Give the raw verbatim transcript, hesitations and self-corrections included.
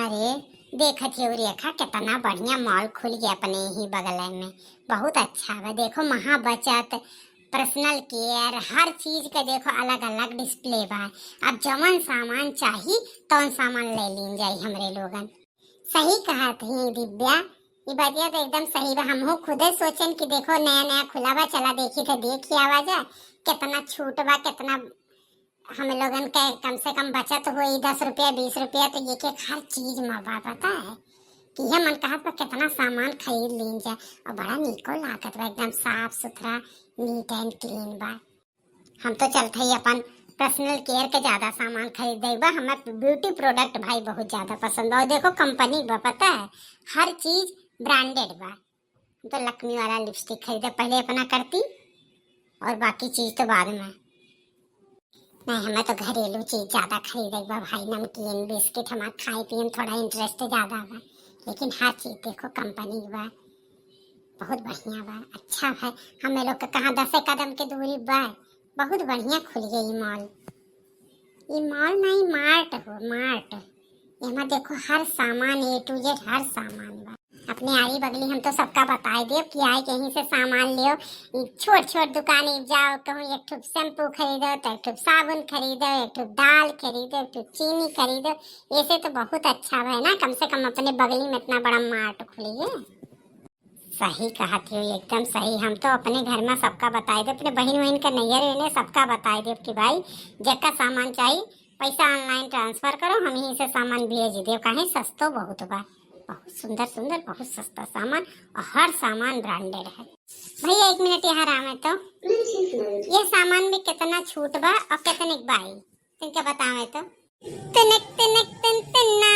अरे, देखत ही रेखा, कितना बढ़िया mall खुल गया अपने ही बगल में। बहुत अच्छा बा। देखो, महा बचत, personal care, हर चीज के देखो अलग अलग display बा। अब जवन सामान चाही तवन सामान ले लीन जाई हमरे लोगन। सही कहत ही दिव्या, ई बतिया तो एकदम सही बा। हमहू खुदे सोचन कि देखो नया नया खुला बा, चला देखी तो देख ही आवा जाए, कितना छूट बा, कितना हम लोगन के कम से कम बचत होई, दस रुपया, बीस रुपया, तो एक एक हर चीज में बा, पता है कि ये मन कहत बा कितना सामान खरीद लीन जाए। और बड़ा नीको लागत बा, एकदम साफ सुथरा, neat and clean बा। हम तो चलते ही अपन personal care के ज्यादा सामान खरीद बा। हमें beauty product भाई बहुत ज्यादा पसंद बा। और देखो company बा, पता है हर चीज branded बा। हम तो Lakme वाला lipstick खरीदे पहले अपना करती, और बाकी चीज तो बाद में। नहीं, हमें तो घरेलू चीज ज्यादा खरीदे बा भाई, नमकीन, बिस्किट, हमार खाए पिए में थोड़ा interest ज्यादा बा, लेकिन हर चीज देखो company बा, बहुत बढ़िया बा, अच्छा है। हमें लोग के कहाँ दसे कदम के दूरी बा, बहुत बढ़िया खुल गई mall। ई mall नहीं, mart हो, mart। एमा देखो हर सामान, A to Z हर सामान बा। अपने आरी बगली हम तो सबका बताए देब कि आए के यहीं से सामान लियो। ई छोट छोट दुकान में जाओ, कहूँ एक ठो shampoo खरीदो, तो एक ठो साबुन खरीदो, एक ठो दाल खरीदो, एक ठो चीनी खरीदो। ऐसे तो बहुत अच्छा है ना, कम से कम अपने बगली में इतना बड़ा mart खुली है। सही कहत हो, एकदम सही। हम तो अपने घर में सबका बताए देब, अपने बहिन वहिन के नैहर में सबका बताए देब कि भाई जेका सामान चाही पैसा online transfer करो, हम यहीं से सामान भेज देब, काहे सस्तो बहुत बा, बहुत सुंदर सुंदर, बहुत सस्ता सामान, और हर सामान branded है। भैया एक मिनट यहाँ आवे तो, ये सामान में कितना छूट बा और कितने के बाई, तुमके बतावे तो। तिनक तिनक तिन तिन्ना,